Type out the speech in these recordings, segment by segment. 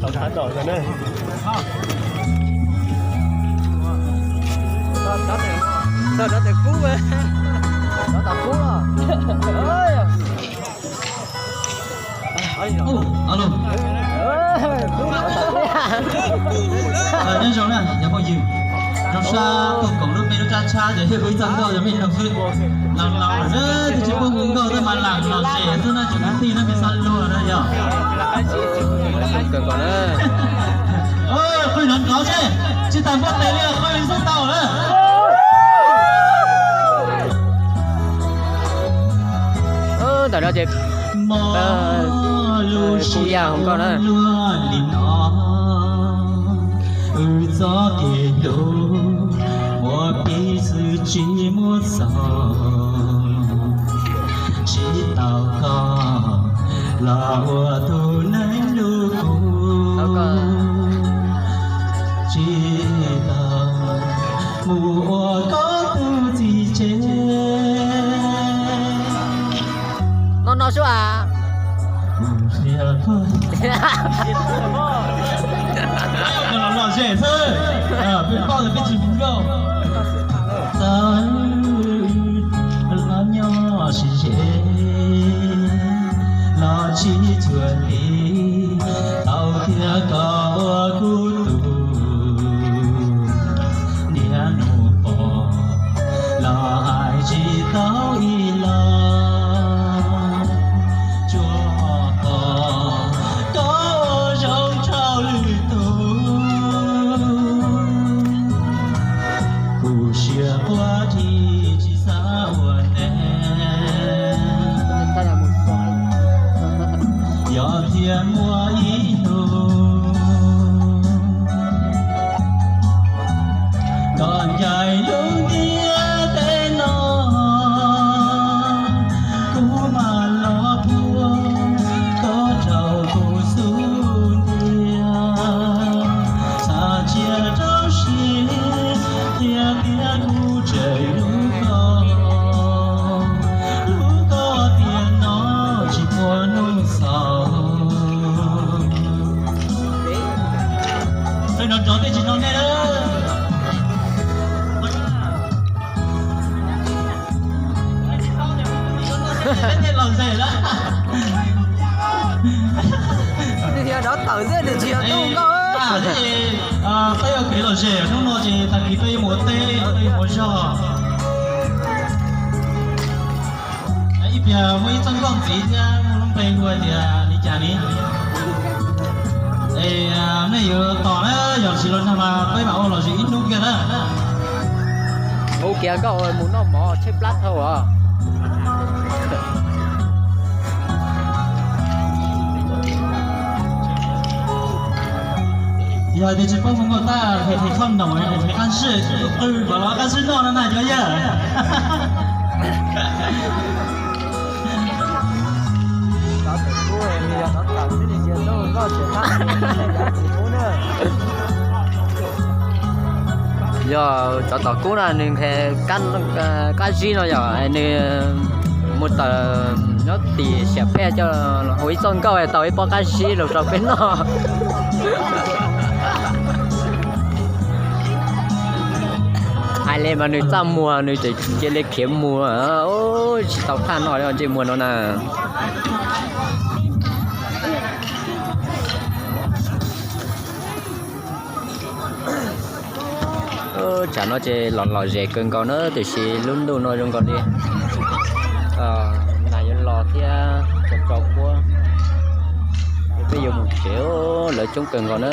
Tau thab tom ntawd na. Tau rov tes kub, rov tom kub los. Alo. Nyob zoo na cov phooj ywg, zoo sab koom koom lub me lub tsab tshab ces hu ib txoj nkauj cov me noog xwb. Laus laus lawm na, tus tsis pub hu nkauj tab mas lam lom zem xwb na, cov kwv tij na, me xab luag na yog. Qw nrov nrov seb, tsis tas npuaj tes li, qw xwb tau na. Ntawm no ces kuv yog hauv nkauj na. Wb txoj kev hlub muaj pib xwb tsis muaj xaus, tsis tau koj los ua tus neeg lub kub, tsis tau mus ua koj tus txiv tsev. No no sub a. Los zem xwb, peb paub tias peb tsis hu nkauj. Txawm los nyob sib ze los tsis tshua li, tau tias koj ua kuv tus niam nus pom los hais tsis tau ib los, tsuas pom koj ua zoo rau lwm tus. Kuv siab quaj dhi tsis xav ua neeg, yog thiaj muaj ib hnub koj ncaim lub ntiaj teb no, kuv mam los puag koj rau kuv xub ntiag. Txhaj cia rau siab qhia tias kuv tseem hlub koj, hlub koj tiam no tsis muaj hnub xaus. Qw nrov nrov tej tsis no nej na. Los zem lawm. Nws yog rov tawm xwb, nws tsis yog tub nkauj. Peb ua kev lom zem hnub no ces tag kis peb yuav mus ua teb, peb yuav mus ua zog. Ib pliag muaj ib txoj nkauj ntxiv thiab muaj lub npe hu hais tias li cas ni? Es nej yuav tos na, yog tsis los nag mas peb mam ua lom zem ib hnub kiag na. Ua kiag koj mus noj mov tshaib plab dhau os. Yog tias tsis paub hu nkauj tab, qhov noom qab zib, qw kom los qab zib noj no na cov yawg. Yog cov tom kub no nws qab zib no yog nws mus tawm nyob tim siam phej coj los hu ib txoj nkauj tau ib pob qab zib los rau peb noj. Hais li mas nws txaj muag, nws tseem cia li khiav mus, tsis tau thaj no ntsej muag no na. Tsam no ces los lom zem kawg nkaus na, tiam sis lub ntuj no zoo nkaus li nag yuav los thiab, tsaus tsaus puab. Peb yuav mus tsev, lawv coob kawg nkaus na.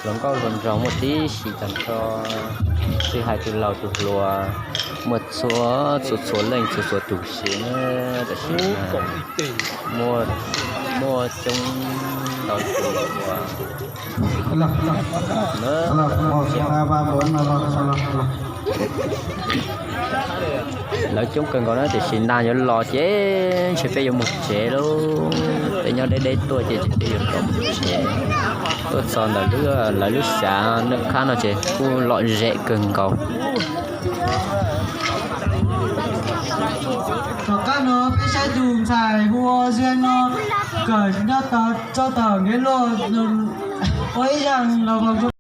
Hluas nkauj hluas nraug muaj tib si tag nrho, tsis hais tus laus tus hluas, muaj txhua txhua txhua leej txhua txhua tus siv na. Tam sim no muaj coob ntau tus uas lawv coob kawg nkaus na, tiam sis nag yuav los ces ntshe peb yuav mus tsev lauj. Peb nyob deb deb tuaj ces peb yuav tau mus tsev. Tuaj txog ntawm lawv lub xav noj khab no ces kuj lom zem kawg nkaus. Tom qab no peb saib tus ntxhais hu ua Ziag no, Koj nyob tau tso tau nkev luaj, ua ib zaj los